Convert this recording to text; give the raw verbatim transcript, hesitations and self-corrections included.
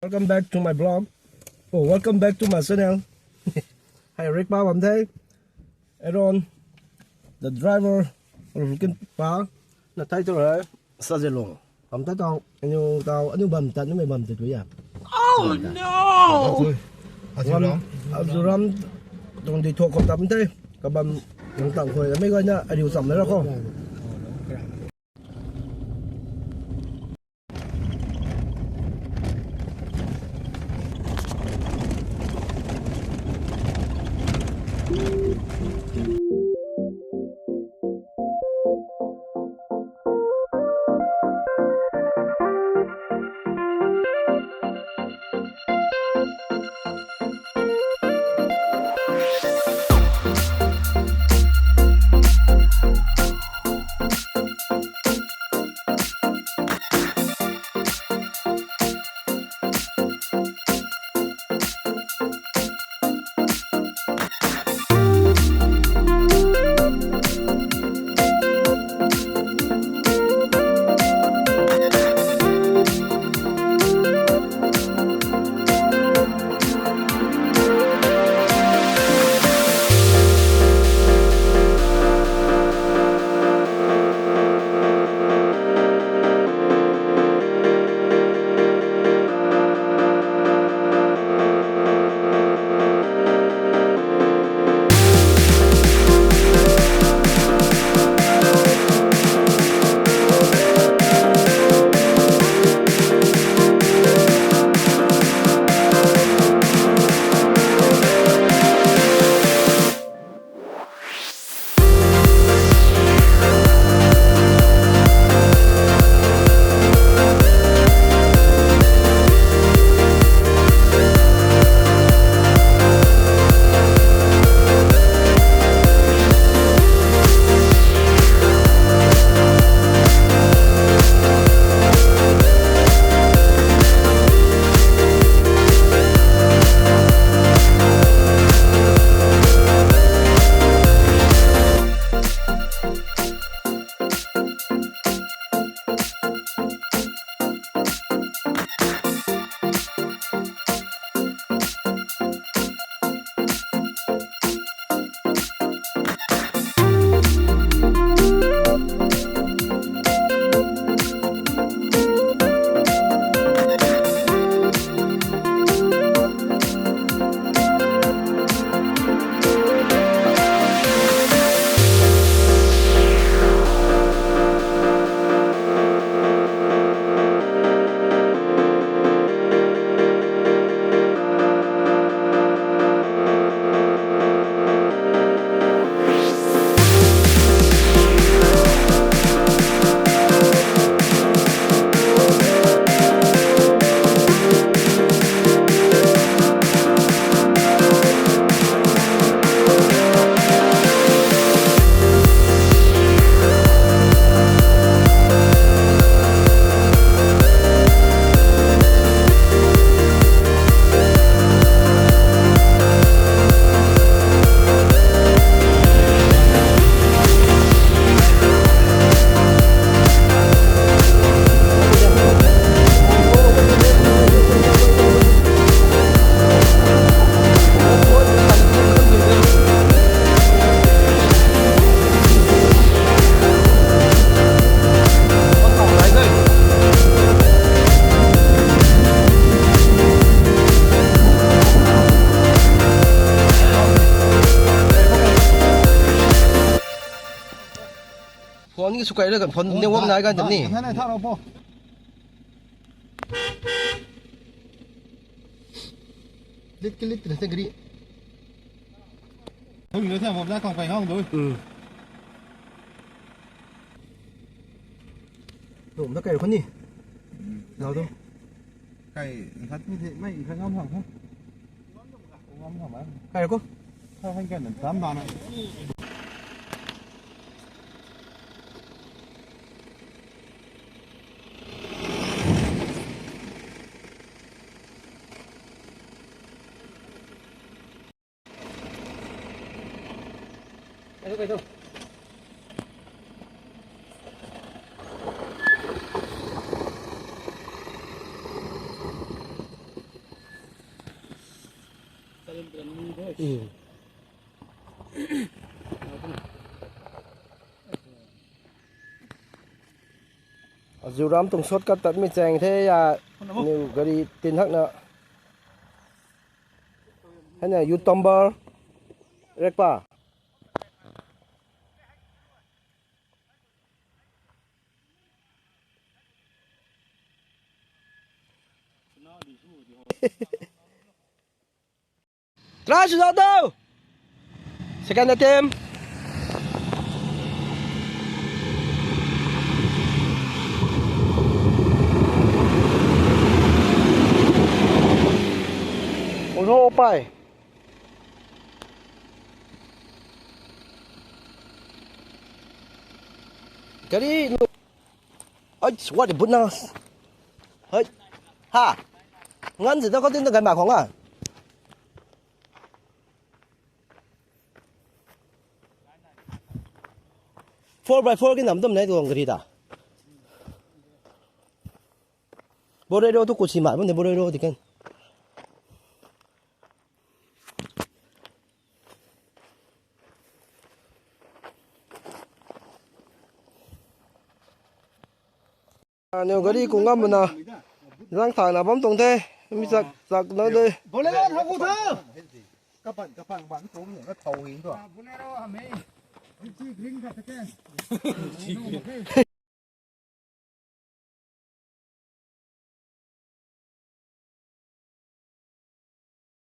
Welcome back to my vlog. Oh, welcome back to my channel. Hei Rick pa bam the. Aaron, the driver. Kin pa na thai tu hai. Sa ze long. Bam ta tau, aniu tau, aniu bam ta, aniu mei bam ta tu ya. Oh no! Azuram, Azuram, tuang di thuak khou tam the. Kabam, nang tang khoi, mei gay na, ariu cham na ra khou. Phone ki sw kai ra kan phone network nai kan ni. Lit ki lit na se gri. Hung lo sa mo na kang pai ngau dui. Tum da kai khun ni. Nau tu. Kai khat ni the mai khat ngam hang ha. Ngam hang mai. Kai ko. Kha hang kan tam ba na. Azuram tuang shortcut tatmei chaeng the ya, niw gari tin hakna. Hei na youth number rekpa. Try sw zau tho. Second attempt. Olo pai. Gari nu. Ai, what a bonus. Hai. Ha. Ngan zi da khou tin da gan ma khong a. Four by four ki nam tum nai tuang gari ta. Bolero tu kusi ma bam de Bolero ti kan. Aniu gari kung ngam na, zang thang na bam tuang the, mi chak chak na de. Bolero tha ku tha. Kapan kapan ban kum na thau hing tu. Bolero hame. Chi green ka te.